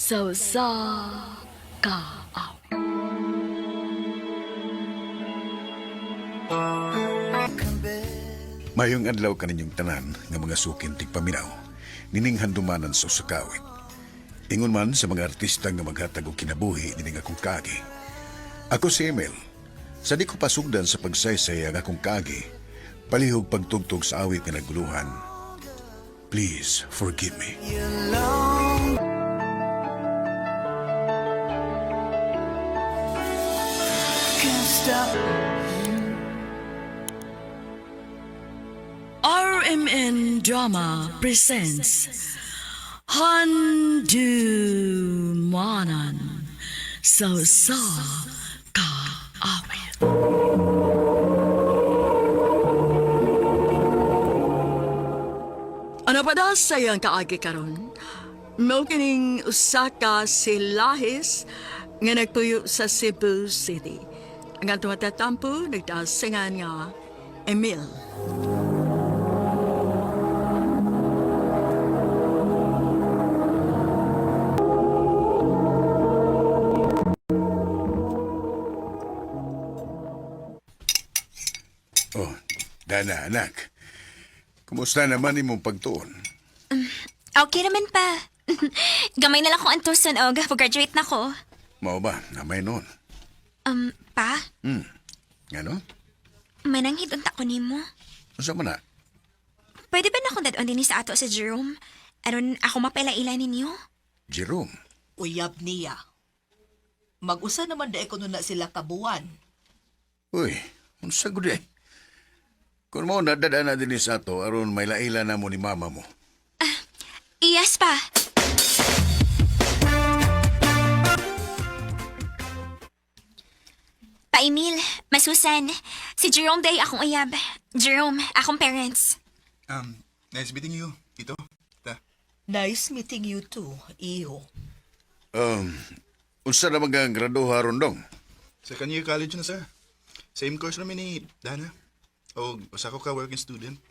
Sa usa ka awit. Mayong adlaw kaninyong tanan nga mga sukin tigpaminaw, nining handumanan sa usa ka awit. Ingon man sa mga artista nga maghatag og kinabuhi nining akong kaagi. Ako si Emil. Sa di ko pasugdan sa pagsaysay ang akong kaagi, palihog pagtugtog sa awit nga naguluhan. Please forgive me. RMN Drama presents Handumanan sa usa ka awit. Ano pa daw sa iyang kaagi karon? Mao kining usa ka silahis nga nagtuyo sa Cebu City. Ang atong tatampo nagdasingan nga Emil. Oh, Dana, anak. Kumusta naman imong pagtuon? Okay naman pa. Gamay na lang kong antuson og pag-graduate na ko. Mao ba? Namay noon. Pa, Ngano? mananghid unta ko nimo. Unsa man na? Pwede ba na akong dad-on dinhi sa ato sa Jerome? Aron ako mapaila-ila ninyo? Jerome. Uyab niya. Mag-usa naman da ko na sila kabuan. Uy, unsa gud eh? Kung mo nadadana din sa ato aron may laila na mo ni mama mo. Iyas pa. Pa Emil, Masusan, si Jerome day akong uyab. Jerome, akong parents. Nice meeting you, Tito. Ta. Nice meeting you too, iho. Um, unsa na mga graduha ron dong? Second year college na, sir. Same course namin ni Dana. O, usa ko ka working student.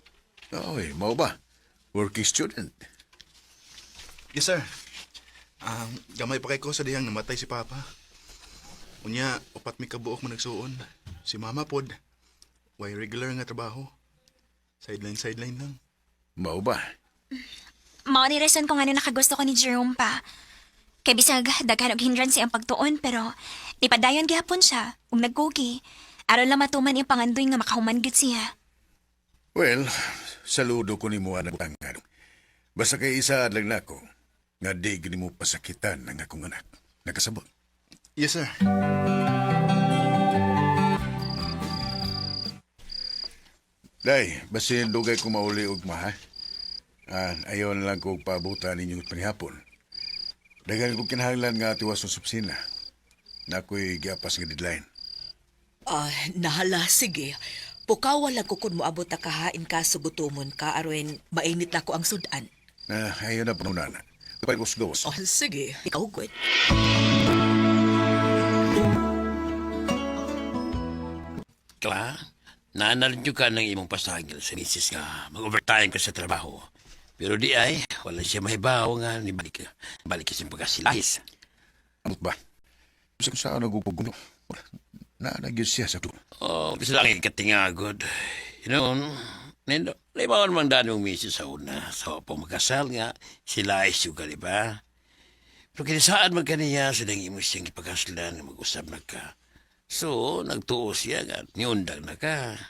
Oy, mao ba? Working student. Yes, sir. Gamay pa kay ko sa dihang namatay si Papa. Unya, upat mi kabuok mo nagsuon. Si Mama pod. Way regular nga trabaho. Sideline, sideline lang. Mao ba? Mao ni rason kung ano nakagusto ko ni Jerome pa. Kay bisag daghan og hindrance ang pagtuon pero nipadayon gihapon siya ug nagkugi. Aron lang matuman iyang pangandoy nga makahuman gyud siya. Well, saludo ko nimo anak tangan. Basta kay isa lang nako nga di gid mo pasakitan ang akong anak. Nakasabot. Yes, sir. Day, basin dugay ko mauli og ma, ha? Ah, ayaw na lang ko paabutan ninyong panihapon. Daghan ko kinahanglan nga tiwas sa opisina. Na ako'y giapas nga deadline. Ah, nahala, sige. Pukawa lang ko kun moabot ta kahain ka sugutomon ka aron mainit na ko ang sudan. Na ayaw na panuna na. Kapag gawas. Oh, sige, ikaw good. Kla, naanalan ka ng imong pasagil sa misis nga mag-overtime ka sa trabaho. Pero di ay, wala siya mahibaw nga ni balik ka. Balik ka sa pagkasilahis. Amot ba? Sa kung saan nagpugulo. Naanagyo siya sa tulo. Oh, kasi lang ikatingagod. You know, nindo, limawan man daan yung misis sa una. Sa so, magkasal nga, sila ay suga, di ba? Pero kinisaan man kaniya, silang imo siyang ipakaslan nga mag-usap na ka. So, nagtuo siya nga, niundang na ka.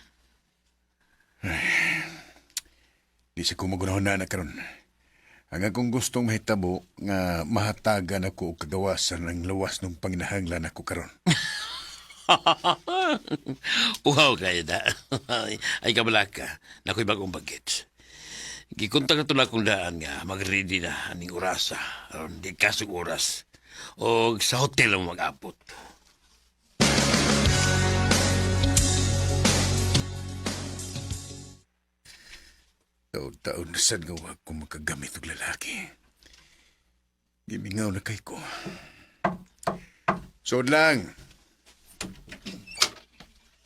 Di siya kumagunahon na na karon. Ang akong gustong mahitabo nga mahatagan ako og kagawasan ang lawas ng panginahanglan ako karon. Uhaw kayo da. Ay kabala ka. Nako'y bagong bagit. Gikontak na tula kong daan nga mag-ready na aning orasa. Aron di kasog oras. O sa hotel mo mag-abot. Taon-taon na sad nga wag ko makagamit og lalaki. Gimingaw na kay ko. Sod lang.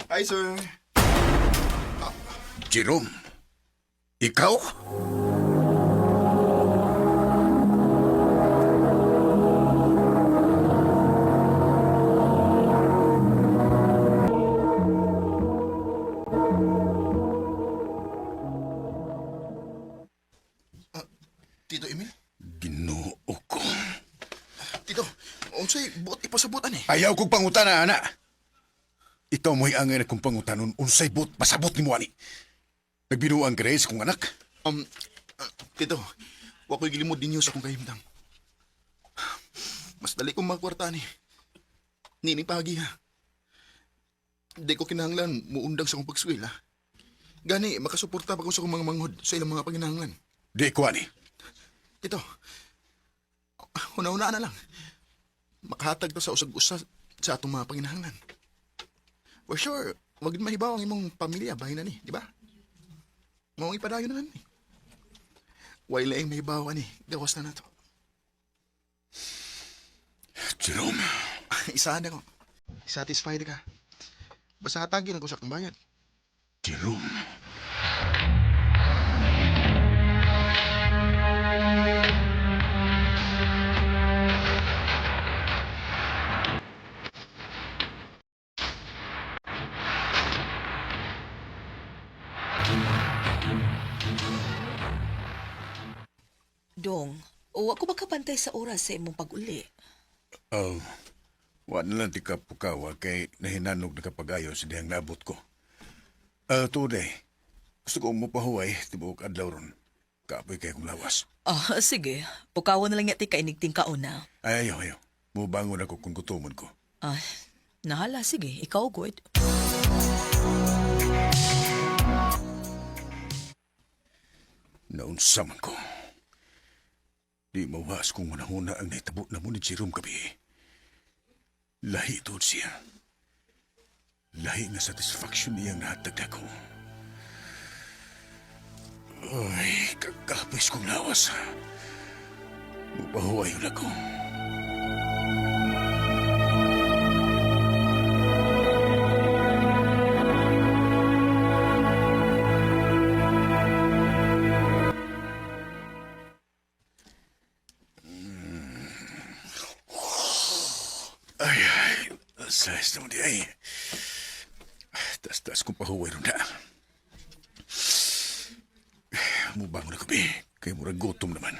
Hi, sir. Jerome, ikaw? Unsay buot ipasabot ani? Ayaw kong pangutana, ana. Ikaw mo'y angay na kong pangutanon unsay buot pasabot nimo ani. Nagbinuang ka sa kong anak. Tito, wa ko'y gilimod ninyo sa akong kahimtang. Mas dali kong magkwarta ni. Nining pagi ha. Di ko kinahanglan muundang sa akong pagswil ha. Gani, makasuporta pa ko sa akong mga manghod sa ilang mga panginahanglan. Di ko ani. Tito, una-una na lang. Makahatag ta sa usag-usa sa atong mga panginahanglan. For sure, wag mahibaw ang imong pamilya bahin na ni, di ba? Maong ipadayon naman ni. Way laing mahibaw ani, gawas na nato. Jerome, Isahan ako. Satisfied ka. Basta hatagin ako sa akong bayad. Jerome. Dong, wa ko makabantay sa oras sa imong pag-uli. Oh, wa na lang ti kapukawa kay nahinanog na kapagayo sa dihang naabot ko. Today, gusto ko mapahuway tibuok adlaw ron. Kapoy kay kong lawas. Ah, sige. Pukawan na lang yati kainigting kauna. Ay, ayaw, ayaw. Mubangon ako kung gutomon ko. Ah, nahala, sige. Ikaw, good. Naunsa man ko. Di mawas kung manahuna ang nahitabo na mo ni Jerome gabi. Lahi tuod siya. Lahi nga satisfaction niyang nahatag na ko. Ay, kakapis kong lawas. Mapahuwayon ako. Ay, ay, size naman di ay. Taas-taas kong pahuway ron na. Mubangon ako, be. Kay murag gutom naman.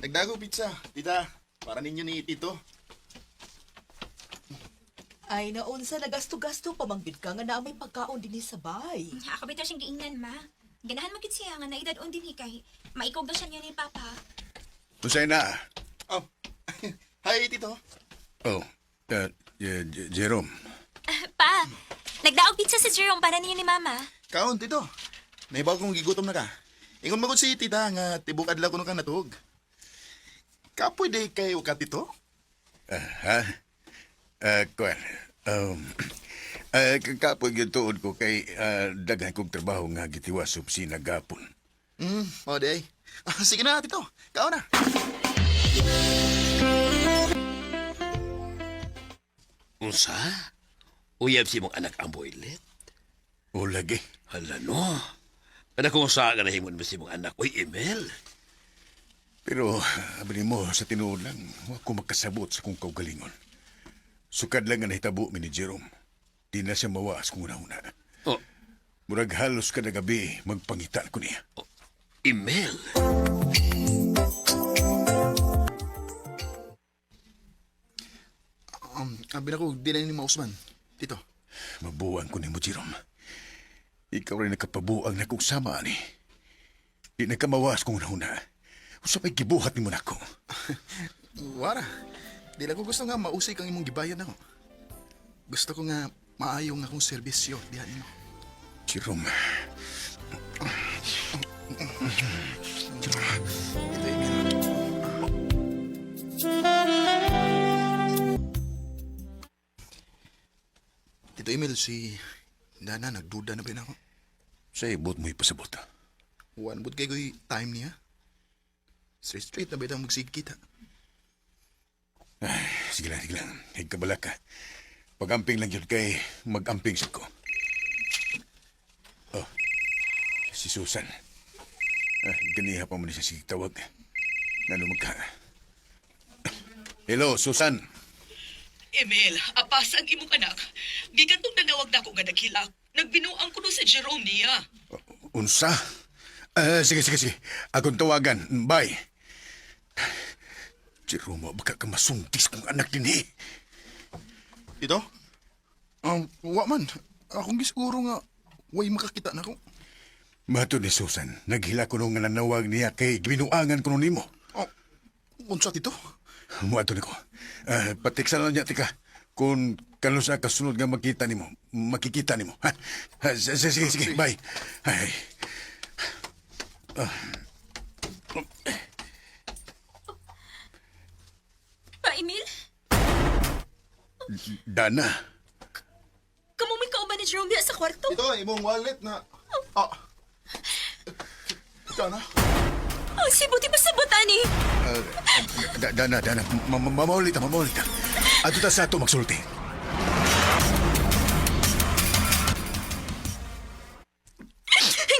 Nagdago pizza, tita. Para ninyo ni Tito. Ay, naunsa, nagasto-gasto pa manggid ka nga na may pagkaon dinhi sa bay. Ako bitaw siyang giingnan, ma. Ganahan magid siya nga naidad-on din hi kay maikog daw siya niya ni Papa. Unsay na? Oh. Hi, Tito. Oh, Jerome. Pa, nagdaog pizza si Jerome para niyo ni Mama. Kaon, Tito. Naibaw kong gigutom na ka. Ingon magod si tita nga tibok adlaw kuno ka natuog. Kapoy day kayo ka, Tito? Ah, ha? Kuan. Kapoy gyud tuod ko kay daghan kong trabaho nga gitiwas sa opisina gapon. O day. Sige na, Tito. Kaon na. Unsa? Uyab si mong anak ang boylet? O lagi. Hala no. Kada kung sa ka nahimon mo si mong anak, uy, Emel. Pero abri mo sa tinuod lang, wa ko makasabot sa kong kaugalingon. Sukad lang nga nahitabo mi ni Jerome. Di na siya mawaas kung una-una. Oh, Murag halos kada gabi magpangita ko niya. oh, Emel. Abi na ko, di na ni Mausman. Tito. Mabuang ko nimo, Jerome. Ikaw rin nakapabuang na kong sama ani. Di na kamawas kung una-una. Usa pa'y gibuhat nimo nako. Wara. Di lang ko gusto nga mausay kang imong gibayad nako. Gusto ko nga maayo nga akong serbisyo diha nimo. Jerome, Ito, Emil. Tito Emil, si Dana nagduda na ba yun ako? sa ibot mo ipasabot. One bud kay ko'y time niya. Straight straight na ba itang magsigkita? Ay, sige lang, sige lang. Higkabala ka. Pag-amping lang yun kay mag-amping sa ko. Oh, si Susan. Ah, ganiha pa mo ni siya sige tawag. Ngano magka. Hello, Susan. Emil, apas ang imong anak. Gikan tong nanawag nako nga naghilak. Nagbinuang kuno sa Jerome niya. Unsa? Sige, sige, sige. Akong tawagan. Bye. Jerome, baka ka masungkis kong anak din eh. Ito? Wa man. Akong gisiguro nga way makakita na ko. Mato ni Susan, naghila ko nung nanawag niya kay ginuangan ko nimo. Oh, unsa tito? Muadto ni ko. Patiksa na niya, tika. Kung kano sa kasunod nga makita nimo, makikita nimo. Ha? Ha, sige, sige, sige. Bye. Ay. Pa, Emil? Dana. Kamumay ka ba ni Jerome diha sa kwarto? Ito, imong wallet na... Ah. Dana? Oh, si buti pa sa botani. Dana, Dana. Mamaulita, mamaulita. Ato ta sa ato magsulti.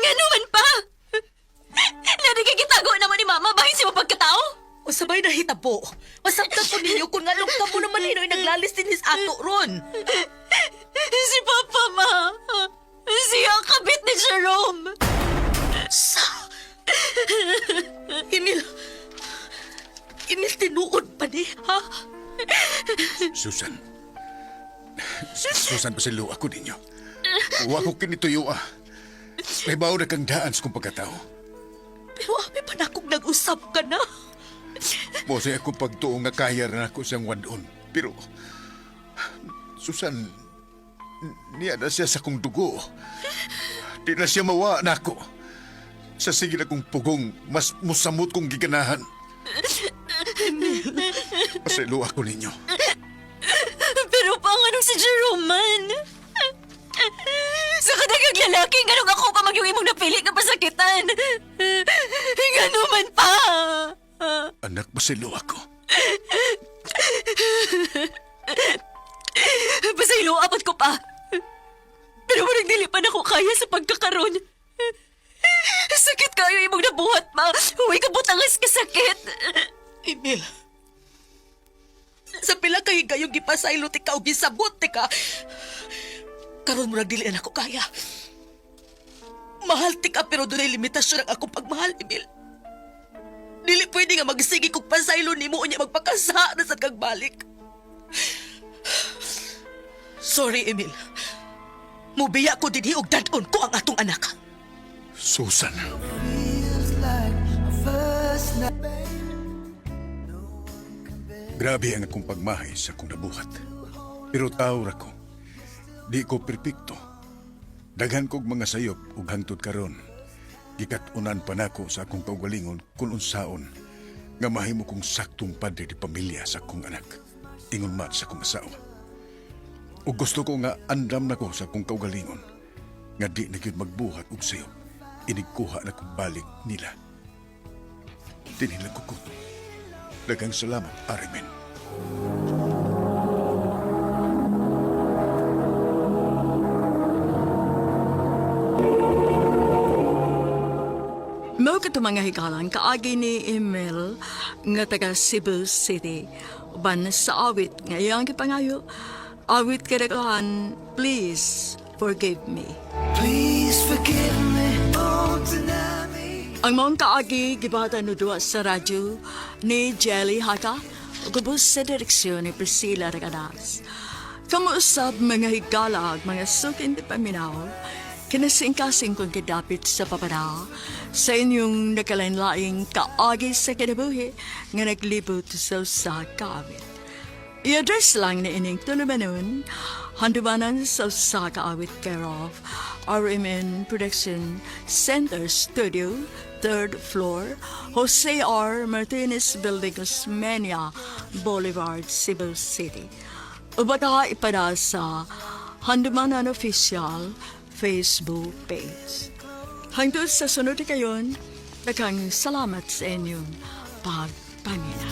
Nga naman pa! Narigigitago naman ni Mama, bakit siya mapagkatao? O sabay nahitabo. Masabtan ko ninyo kung nganong kamo naman hinoy naglalis din his ato ron. Si Papa, Ma. Siya ang kabit ni Jerome. Sa... Emil... Emil, tinuod pa ni, ha? Susan. Susan, pasilo ako ninyo. Wa ko kinituyo ah. May bao na kang daan sa kong pagkatao. Pero abi pa na kung nag-usap ka na. Mosay akong pagtuo nga kaya na ako siyang wadon. Pero, Susan, niya na siya sa kong dugo. Di na siya mawa na ako. Sa sige na kong pugong, mas musamot kong giganahan. Pasilo ako ninyo. Pero pa, anong si Jerome man? Sa kadagang lalaki, ganong ako pa magyong imong napili nga pasakitan. Ngano man pa. Anak, pasilo ako. Pasaylo, apat ko pa. Pero walang dili pa na ko kaya sa pagkakaroon. Sakit kayo imong nabuhat, ma. Huwag ka butangas ka sakit. Emil... Sa pila kay gayong gipasaylo ti ka o gisabot ti ka. Karon murag dili na ako kaya. Mahal ti ka pero dunay limitasyon ang akong pagmahal, Emil. Dili pwede nga magsige kog pasaylo nimo unya magpakasa na sa kag balik. Sorry, Emil. Mubiya ko dinhi og dad-on ko ang atong anak. Susan. Grabe ang akong pagmahay sa akong nabuhat. Pero tao ra ko. Di ko perpekto. Daghan kog mga sayop ug hangtod karon. Gikat-unan pa nako sa akong kaugalingon kung unsaon nga mahimo kong saktong padre di pamilya sa akong anak. Ingon man sa akong asawa. Ug gusto ko nga andam nako sa akong kaugalingon nga di na gyud magbuhat og sayop. Inigkuha na kong balik nila. Dinhilag ko ko. Daghang salamat, Arimen. Mao kato mga higalan kaagi ni Emil nga taga Cebu City. Uban sa awit nga iyang gipangayo, awit kadaghan, please forgive me. Please forgive me, don't deny me. Ang maong kaagi gibata no duwa sa radyo ni Jelly Haka gubos sa direksyon ni Priscilla Regadas. Kamuusab mga higala ug mga sukin di paminaw, kinasingkasing kong kidapit sa papada sa inyong nakalainlaing kaagi sa kinabuhi nga naglibot sa usa ka awit. I-address lang ni ining tulumanon, handumanan sa usa ka awit care of RMN Production Center Studio, third floor, Jose R. Martinez Building, Osmeña Boulevard, Cebu City. Ubata ipada sa Handumanan Official Facebook page. Hangtod sa sunod kayon, daghang salamat sa inyong pagpangina.